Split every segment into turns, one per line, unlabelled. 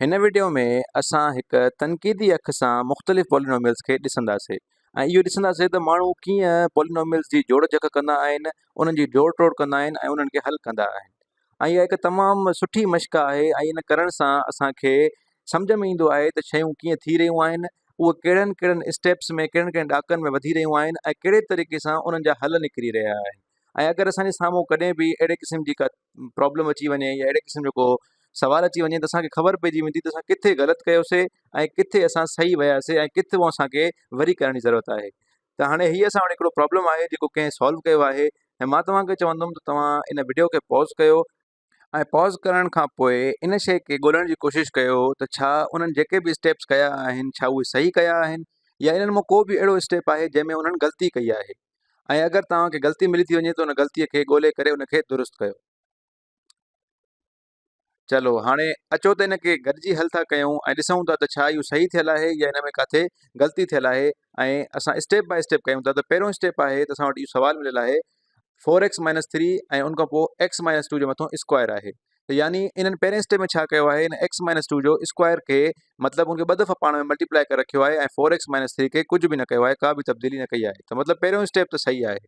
هن وڊيو ۾ اسان هڪ تنقيدي اک سان مختلف پولينوميلز کي ڏسنداسي ۽ اهو ڏسنداسي ته ماڻهو ڪيئن پولينوميلز جي جوڙجڪ ڪندا آهن، انهن جي جوڙ ٽوڙ ڪندا آهن ۽ انهن کي حل ڪندا آهن. ۽ اها هڪ تمام سٺي مشق آهي ۽ ان ڪرڻ سان اسان کي سمجهه ۾ ايندو آهي ته شيون ڪيئن ٿي رهيون آهن، اهي ڪهڙن ڪهڙن اسٽيپس ۾ ڪهڙن ڪهڙن ڏاڪن ۾ وڌي رهيون آهن ۽ ڪهڙي طريقي سان انهن جا حل نڪري رهيا آهن. ۽ اگر اسان جي سامهون ڪڏهن به اهڙي قسم جي ڪا پرابلم اچي وڃي يا اهڙي قسم جو ڪو سوال اچي وڃي ته اسان کي خبر پئجي ويندي ته اسان ڪٿي غلط ڪيوسي ۽ ڪٿي اسان صحيح وياسي ۽ ڪٿي اهو اسان کي وري ڪرڻ جي ضرورت آهي ته هاڻي هي اسان وٽ هڪڙو پرابلم آهي جيڪو ڪنهن سالو ڪيو آهي ۽ مان توهان کي چوندم ته توهان ان وڊيو کي پاز ڪيو ۽ پاز ڪرڻ کان پوء ان شيء کي ڳولڻ جي ڪوشش ڪيو ته ڇا انهن جيڪي به اسٽيپس ڪيا آهن ڇا اهي صحيح ڪيا آهن يا انهن مان ڪو به اهڙو اسٽيپ آهي جنهن ۾ انهن غلطي ڪئي آهي ۽ اگر توهان کي غلطي ملي ٿي وڃي ته ان غلطي کي ڳولي ڪري ان کي درست ڪيو. چلو هاڻي اچو ته ان کي گڏجي حل ٿا ڪيون ۽ ڏسون ٿا ته ڇا اهو صحيح ٿيل آهي يا ان ۾ ڪاٿي غلطي ٿيل آهي ۽ اسان اسٽيپ باء اسٽيپ ڪيون ٿا ته پهريون اسٽيپ آهي ته اسان وٽ اهو سوال مليل آهي فور ايڪس مائنس ٿري ۽ ان کان پوء ايڪس مائنس ٽو جي مٿان اسڪوائر آهي ته يعني انهن پهرين اسٽيپ ۾ ڇا ڪيو آهي ان ايڪس مائنس ٽو جو اسڪوائر کي مطلب ان کي ٻه دفعا پاڻ ۾ ملٽيپلائي ڪري رکيو آهي ۽ فور ايڪس مائنس ٿري کي ڪجهه به نه ڪيو آهي ڪا به تبديلي نه ڪئي آهي ته مطلب پهريون اسٽيپ ته صحيح آهي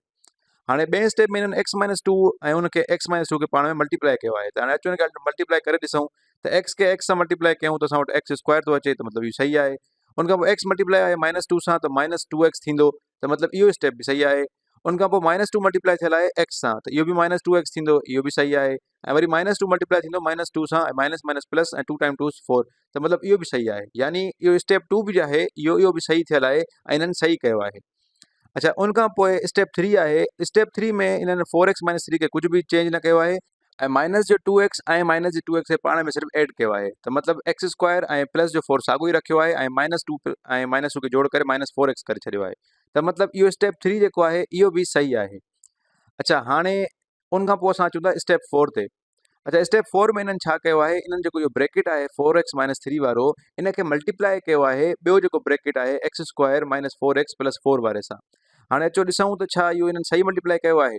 هاڻي ٻئي اسٽيپ ۾ انهن ايڪس مائنس ٽو ۽ ان کي ايڪس مائنس ٽو کي پاڻ ۾ ملٽيپلائي ڪيو آهي ته هاڻي اچو ان کي ملٽيپلائي ڪري ڏسون ته ايڪس کي ايڪس سان ملٽيپلائي ڪيون ته اسان وٽ ايڪس اسڪوائر ٿو اچي ته مطلب اهو صحيح آهي ان کان پوء ايڪس ملٽيپلائي آهي مائنس ٽو سان ته مائنس ٽو ايڪس ٿيندو ته مطلب اهو اسٽيپ به صحيح آهي ان کان پوء مائنس ٽو ملٽيپلائي ٿيل آهي ايڪس سان ته اهو به مائنس ٽو ايڪس ٿيندو اهو به صحيح آهي ۽ وري مائنس ٽو ملٽيپلائي ٿيندو مائنس ٽو سان ۽ minus minus plus ۽ two time two four ته مطلب اهو به صحيح آهي يعني اهو اسٽيپ ٽو به آهي اهو اهو به صحيح ٿيل آهي ۽ انهن صحيح ڪيو آهي اچھا ان کان پوء اسٽيپ ٿري آهي اسٽيپ ٿري ۾ انهن فور ايڪس مائنس ٿري کي ڪجهه به چينج نه ڪيو آهي ۽ مائنس جو ٽو ايڪس ۽ مائنس جي ٽو ايڪس کي پاڻ ۾ صرف ايڊ ڪيو آهي ته مطلب ايڪس اسڪوائر ۽ پلس جو فور ساڳيو ئي رکيو آهي ۽ مائنس ٽو ۽ مائنس ٽو کي جوڙ ڪري مائنس فور ايڪس ڪري ڇڏيو آهي ته مطلب اهو اسٽيپ ٿري جيڪو آهي اهو به صحيح آهي اچھا هاڻي ان کان پوء اسان اچون ٿا اسٽيپ فور تي اچھا اسٽيپ فور ۾ انهن ڇا ڪيو آهي انهن جيڪو اهو بريڪيٽ آهي فور ايڪس مائنس ٿري وارو ان کي ملٽيپلائي ڪيو آهي ٻيو جيڪو بريڪيٽ آهي X square minus four X plus four واري سان هاڻي اچو ڏسون ته ڇا اهو انهن صحيح ملٽيپلائي ڪيو آهي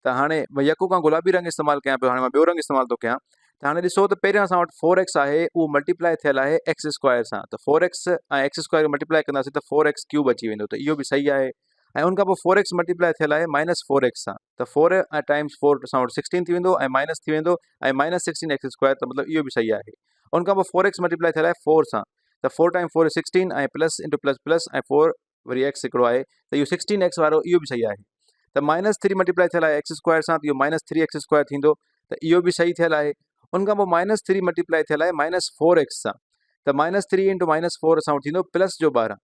ته هاڻي يڪو کان گلابي رنگ استعمال ڪيان پيو هاڻي مان ٻيو رنگ استعمال ٿو ڪيان ته هاڻي ڏسو ته پهريان اسان وٽ فور ايڪس آهي اهو ملٽيپلائي ٿيل آهي ايڪس اسڪوائر سان ته فور ايڪس ۽ ايڪس اسڪوائر کي ملٽيپلائي ڪنداسين ته فور ايڪس ڪيوب اچي ويندو ته اهو به صحيح آهي ۽ ان کان پوء فور ايڪس ملٽيپلائي ٿيل آهي مائنس فور ايڪس سان ته فور ۽ ٽائمس فور اسان وٽ سڪسٽين ٿي ويندو ۽ مائنس ٿي ويندو ۽ مائنس سڪسٽين ايڪس اسڪوائر ته مطلب اهو به صحيح آهي ان کان پوء فور ايڪس ملٽيپلائي ٿيل آهي فور سان ته four time four sixteen ۽ plus into plus plus ۽ four وري ايڪس هڪڙو آهي ته اهو سڪسٽين ايڪس وارو اهو به صحيح آهي ته مائنس ٿري ملٽيپلائي ٿيل آهي ايڪس اسڪوائر سان ته اهو مائنس ٿري ايڪس اسڪوائر ٿيندو ته اهو به صحيح ٿيل آهي ان کان پوء مائنس ٿري ملٽيپلائي ٿيل آهي مائنس فور ايڪس سان ته minus three into minus four اسان وٽ ٿيندو پلس جو 12.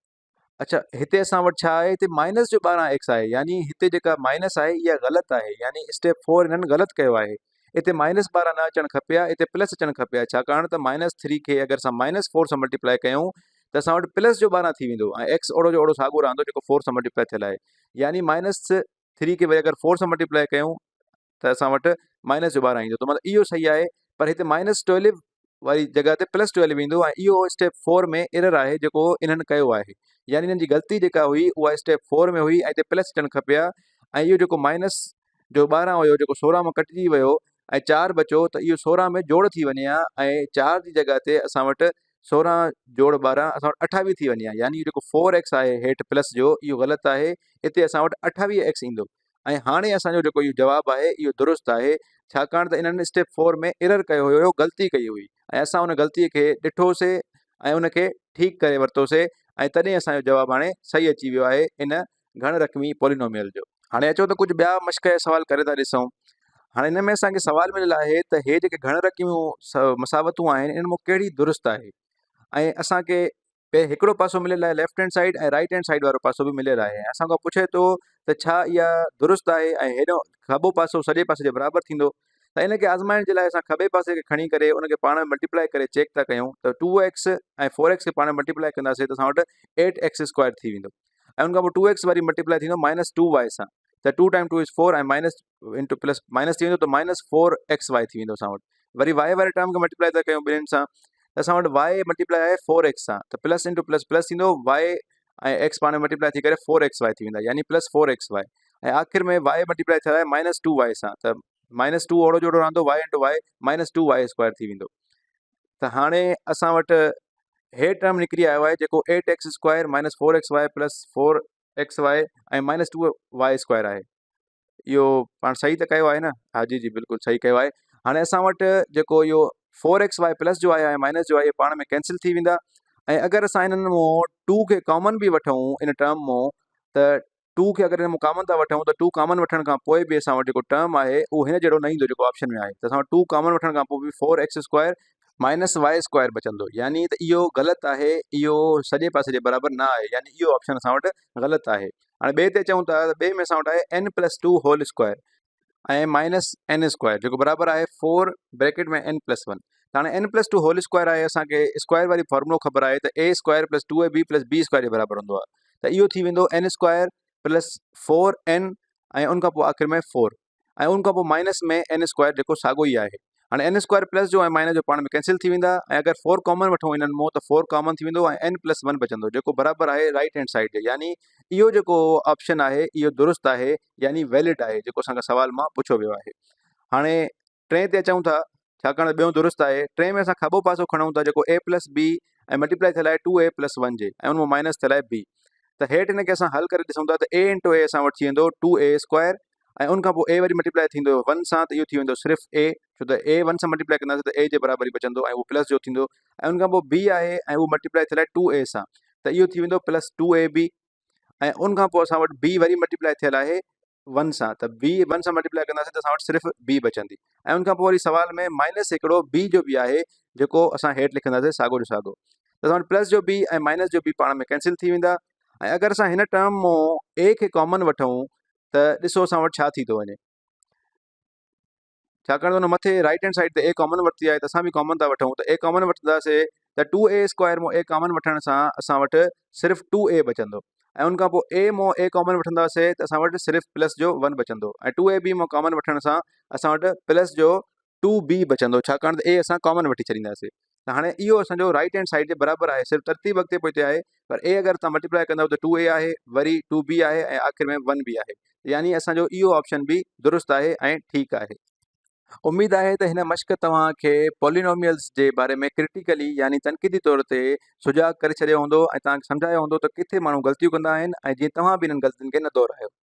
اچھا هتي اسان وٽ ڇا آهي هتي مائنس جو 12 ايڪس آهي يعني هتي جيڪا مائنس آهي اها غلط آهي يعني اسٽيپ فور هنن غلط ڪيو آهي اتي مائنس 12 نه اچڻ کپي ها اتي پلس اچڻ کپي ها ڇاڪاڻ ته مائنس ٿري کي اگر اسان مائنس فور سان ملٽيپلائي ڪيون ته اسان وٽ پلس جو 12 ٿي ويندو ۽ ايڪس اوڙو جو اوڙو ساڳو رهندو جيڪو فور سان ملٽيپلائي ٿيل آهي يعني مائنس ٿري کي وري اگر فور سان ملٽيپلائي ڪيون ته اسان وٽ مائنس جو 12 ايندو ته مطلب اهو صحيح آهي پر هتي مائنس ٽويلو واري جڳهه تي پلس ٽويلو ايندو ۽ اهو اسٽيپ فور ۾ ايرر آهي جيڪو انهن ڪيو آهي يعني انهن جي غلطي جيڪا هئي اها اسٽيپ فور ۾ هئي ۽ هتي پلس اچڻ کپي ها ۽ اهو جيڪو مائنس جو 12 هيو جيڪو 16 مان ڪٽجي ويو ۽ چار بچو ته اهو 16 ۾ جوڙ ٿي وڃي ها ۽ چار جي جڳهه تي اسان وٽ 16 جوڙ 12 اسان وٽ 28 ٿي وڃي ها يعني اهو جيڪو فور ايڪس آهي هيٺ پلس جو اهو غلط آهي هتي اسان وٽ 28 ايڪس ايندو ۽ هاڻي اسان جو جيڪو اهو جواب آهي اهو درست آهي ڇاڪاڻ ته انهن اسٽيپ فور ۾ ايرر ڪيو هيو غلطي ڪئي هئي ۽ اسان ان غلطي کي ڏٺوسي ۽ ان کي ٺيڪ ڪري ورتوسي ۽ تڏهن اسان جو جواب هاڻي صحيح اچي ويو آهي ان گهڻ رقمي پولينوميل جو. هاڻي اچو ته ڪجهه ٻيا مشق جا سوال ڪري ٿا ڏسون. هاڻي هن ۾ اسان کي سوال مليل آهي ته هي جيڪي گهڻ رقميون مساوتون آهن انهن مان ڪهڙي درست آهي ۽ اسان کي هڪڙو پاسو مليل آهي left hand side ۽ right hand side وارو پاسو به مليل آهي ۽ اسان کان پڇي ٿو ته ڇا اها درست آهي ۽ هيڏو کٻو پاسو سڄي پاسي جي برابر ٿيندو ته ان کي آزمائڻ جي لاء اسان کٻي پاسي کي کڻي ڪري ان کي پاڻ ۾ ملٽيپلائي ڪري چيڪ ٿا ڪيون ته ٽو ايڪس ۽ فور ايڪس کي پاڻ ۾ ملٽيپلائي ڪنداسين ته اسان وٽ ايٽ ايڪس اسڪوائر ٿي ويندو ۽ ان کان پوء ٽو ايڪس وري ملٽيپلائي ٿيندو مائنس ٽو وائي سان ته two time two is four ۽ minus into plus minus ٿي ويندو ته مائنس فور ايڪس وائي ٿي ويندو اسان وٽ وري وائي واري ٽرم کي ملٽيپلائي ٿا ڪيون ٻنهن سان ته اسان وٽ وائي ملٽيپلائي آهي فور ايڪس سان ته پلس انٽو پلس پلس ٿيندو وائي ۽ ايڪس پاڻ ۾ ملٽيپلائي ٿي ڪري فور ايڪس وائي ٿي ويندا يعني پلس فور ايڪس وائي ۽ آخر ۾ وائي ملٽيپلائي ٿيل آهي مائنس ٽو وائي سان ته مائنس ٽو اوڙو جوڙو رهندو Y into Y minus two Y square ٿي ويندو. ته هاڻي اسان وٽ هي ٽرم نڪري آيو آهي جيڪو eight x square minus four x y plus four x y ۽ minus two y square آهي. اهو پاڻ صحيح ته ڪيو آهي نه؟ ها جي جي بلڪل صحيح ڪيو آهي. هاڻي اسان وٽ جيڪو اهو فور ايڪس وائي پلس جو آهي ۽ مائنس جو آهي اهي پاڻ ۾ ڪينسل ٿي ويندا ۽ اگر اسان انهن مون ٽو کي ڪامن به وٺون ان ٽرم مون ته ٽو کي اگر هن مان ڪامن ٿا وٺون ته ٽو ڪامن وٺڻ کان پوء به اسان وٽ جيڪو ٽرم آهي اهو هن جهڙو نه ايندو جيڪو آپشن ۾ آهي ته اسان وٽ ٽو ڪامن وٺڻ کان پوء به four x square minus y square بچندو يعني ته اهو غلط آهي اهو سڄي پاسي جي برابر نه آهي يعني اهو آپشن اسان وٽ غلط آهي هاڻي ٻئي تي اچون ٿا ته ٻئي ۾ اسان وٽ آهي n plus two whole square ۽ minus n square جيڪو برابر آهي four bracket ۾ N plus one ته هاڻي n plus two whole square آهي اسانکي اسڪوائر واري فارمولو خبر آهي ته a square plus two a b plus b square جي برابر هوندو آهي ته اهو ٿي ويندو n square plus four n ۽ ان کان پوء آخر ۾ فور ۽ ان کان پوء مائنس ۾ اين اسڪوائر جيڪو ساڳو ئي آهي هاڻي اين اسڪوائر پلس جو ۽ مائنس جو پاڻ ۾ ڪينسل ٿي ويندا ۽ اگر فور ڪامن وٺون انهن مون ته فور ڪامن ٿي ويندو ۽ اين پلس ون بچندو جيڪو برابر آهي رائٽ هينڊ سائيڊ جي يعني اهو جيڪو آپشن آهي اهو درست آهي يعني ويلڊ آهي جيڪو اسان کان سوال مان پڇيو ويو آهي هاڻي ٽئين تي اچون ٿا ڇاڪاڻ ته ٻيون درست آهي ٽئين ۾ اسان کاٻو پاسو کڻون ٿا جيڪو اي پلس بي ۽ ملٽيپلائي ٿيل آهي ٽو اي پلس ون جي ۽ ان مان مائنس ٿيل آهي بي ته هيٺ هن کي اسان حل ڪري ڏسون ٿا ته اي انٽو اي اسان وٽ ٿي ويندو ٽو اي اسڪوائر ۽ ان کان پوء اي وري ملٽيپلائي ٿيندو ون سان ته اهو ٿي ويندو صرف اي ڇو ته اي ون سان ملٽيپلائي ڪنداسين ته اي جي برابر ئي بچندو ۽ اهو پلس جو ٿيندو ۽ ان کان پوء بي آهي ۽ اهو ملٽيپلائي ٿيل آهي ٽو اي سان ته اهو ٿي ويندو پلس ٽو اي بي ۽ ان کان پوء اسان وٽ بي وري ملٽيپلائي ٿيل آهي ون سان ته بي ون سان ملٽيپلائي ڪنداسين ته اسان وٽ صرف بي بچندي ۽ ان کان پوء وري سوال ۾ مائنس هڪڙو بي جو به آهي جيڪو اسان هيٺ لکنداسين ساڳو جو ساڳو ته اسان وٽ پلس جو بي ۽ مائنس جو بي پاڻ ۾ ڪينسل ٿي ويندا ۽ اگر اسان هن ٽرم مون اي کي ڪامن وٺون ته ڏسو اسان وٽ ڇا ٿي ٿو وڃي ڇاڪاڻ ته ان مٿي رائٽ هينڊ سائيڊ تي اي ڪامن ورتي آهي ته اسان به ڪامن ٿا وٺون ته اي ڪامن وٺنداسي ته ٽو اي اسڪوائر مون اي ڪامن وٺڻ سان اسان وٽ صرف ٽو اي بچندو ۽ ان کان پوء اي مون اي ڪامن وٺنداسي ته اسان وٽ صرف پلس جو ون بچندو ۽ ٽو اي بي مون ڪامن وٺڻ سان اسان وٽ پلس جو ٽو بي بچندو ڇاڪاڻ ته اي اسان ڪامن وٺي ڇڏينداسي ته هاڻي اهو اسان جو رائٽ هينڊ سائيڊ جي برابر آهي صرف ترتيب اڳتي پوئتي آهي پر اي اگر توهان ملٽيپلائي ڪندؤ ته ٽو اي آهي وري ٽو بي آهي ۽ آخر ۾ ون بي آهي يعني اسان جو اهو آپشن به درست آهي ۽ ٺيڪ آهي. اميد آهي ته هن مشق توهان کي پولينوميلز جي باري ۾ ڪرٽيڪلي يعني تنقيدي طور تي سجاڳ ڪري ڇڏيو هوندو ۽ توهان کي سمجهايو هوندو ته ڪٿي ماڻهو غلطيون ڪندا آهن ۽ جيئن توهان به انهن غلطين کي نه دهرايو.